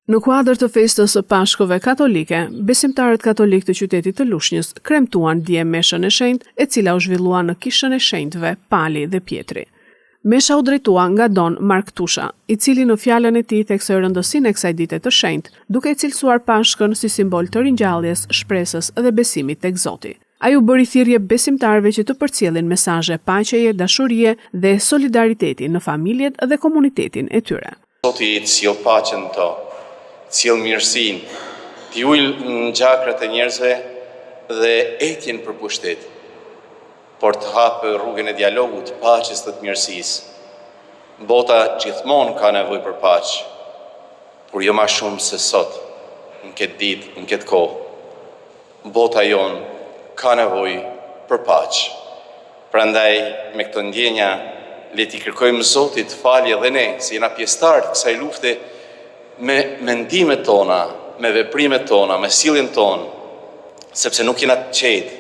Në kuadër të festës së Pashkëve Katolike, besimtarët katolikë të qytetit të Lushnjës kremtuan dje meshën e shenjtë, e cila u zhvillua në Kishën e Shenjtëve Pali dhe Pjetri. Mesha u drejtua nga Don Mark Tusha, i cili në fjalën e tij theksoi rëndësinë e kësaj dite të shenjtë, duke e cilësuar Pashkën si simbol të ringjalljes, shpresës dhe besimit tek Zoti. Ai u bëri thirrje besimtarëve që të përcjellin mesazhe paqeje, dashurie dhe solidariteti në familjet dhe komunitetin e tyre. Zoti të sjellë paqen në to, të sjellë mirësinë, t'i ulë në gjakrat e njerëzve dhe etjen për pushtet, por të hapë rrugën e dialogut, paqes dhe të mirësisë. Bota gjithmonë ka nevojë për paqe, por jo ma shumë se sot, në këtë ditë, në këtë kohë. Bota jonë ka nevojë për paqe. Prandaj, me këto ndjenja, le t'i kërkojmë Zotit falje dhe ne, se jena pjesëtarë të kësaj lufte, me mendimet tona, me veprimet tona, me sjelljen tonë, sepse nuk jena të qetë,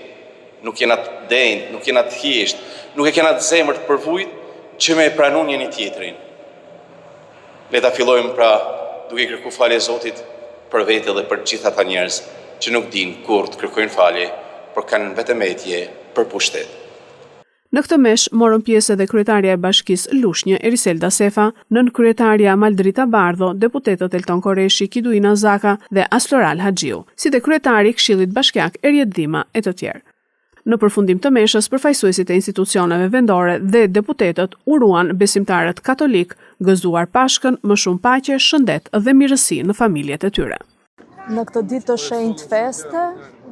nuk jena të denjtë, nuk jena të thjeshtë, nuk e kena atë zemër të përvujtë që me e pranu njëni tjetrin. Le ta fillojmë pra duke i kërku falje Zotit për vete dhe për të gjithë ata njerëz që nuk dinë kurrë të kërkojnë falje, por kanë vetëm etje për pushtet. Në këtë meshë morën pjesë edhe kryetarja e Bashkisë Lushnjë, Eriselda Sefa, nënkryetarja Maldrita Bardho, deputetët Elton Korreshi, Kiduina Zaka dhe Asfloral Haxhiu, si dhe kryetari i Këshillit Bashkiak Erjet Dhima e të tjerë. Në përfundim të meshës, përfaqësuesit e institucioneve vendore dhe deputetët uruan besimtarët katolikë, gëzuar Pashkën, më shumë paqe, shëndet dhe mirësi në familjet e tyre. Në këtë ditë të shenjtë feste,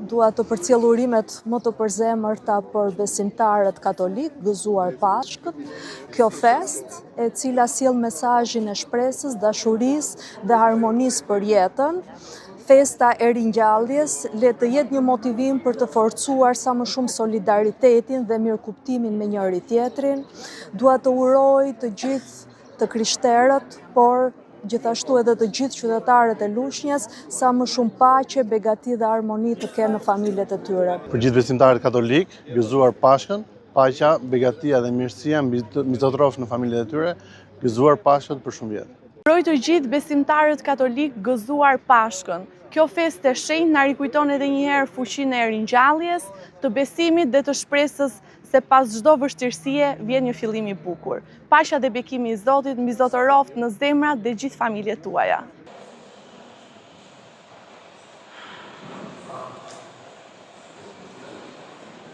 dua të përcjell urimet më të përzemërta për besimtarët katolikë, gëzuar Pashkët. Kjo festë, e cila sjell mesazhin e shpresës, dashurisë dhe harmonisë për jetën, Festa e ringjalljes le të jetë një motivim për të forcuar sa më shumë solidaritetin dhe mirëkuptimin me njëri-tjetrin. Dua të uroj të gjithë të krishterët, por gjithashtu edhe të gjithë qytetarët e Lushnjes, sa më shumë paqe, begati dhe harmoni të kenë në familjet e tyre. Për gjithë besimtarët katolikë, gëzuar Pashkën, paqja, begatia dhe mirësia mbizotëroftë në familjet e tyre, gëzuar Pashkën për shumë vjet. Uroj të gjithë besimtarët katolikë gëzuar Pashkën. Kjo festë e shenjtë na rikujton edhe një herë fuqinë e ringjalljes, të besimit dhe të shpresës se pas çdo vështirësie vjen një fillim i bukur. Paqja dhe bekimi i Zotit mbizotëroftë në zemrat dhe gjithë familjet tuaja.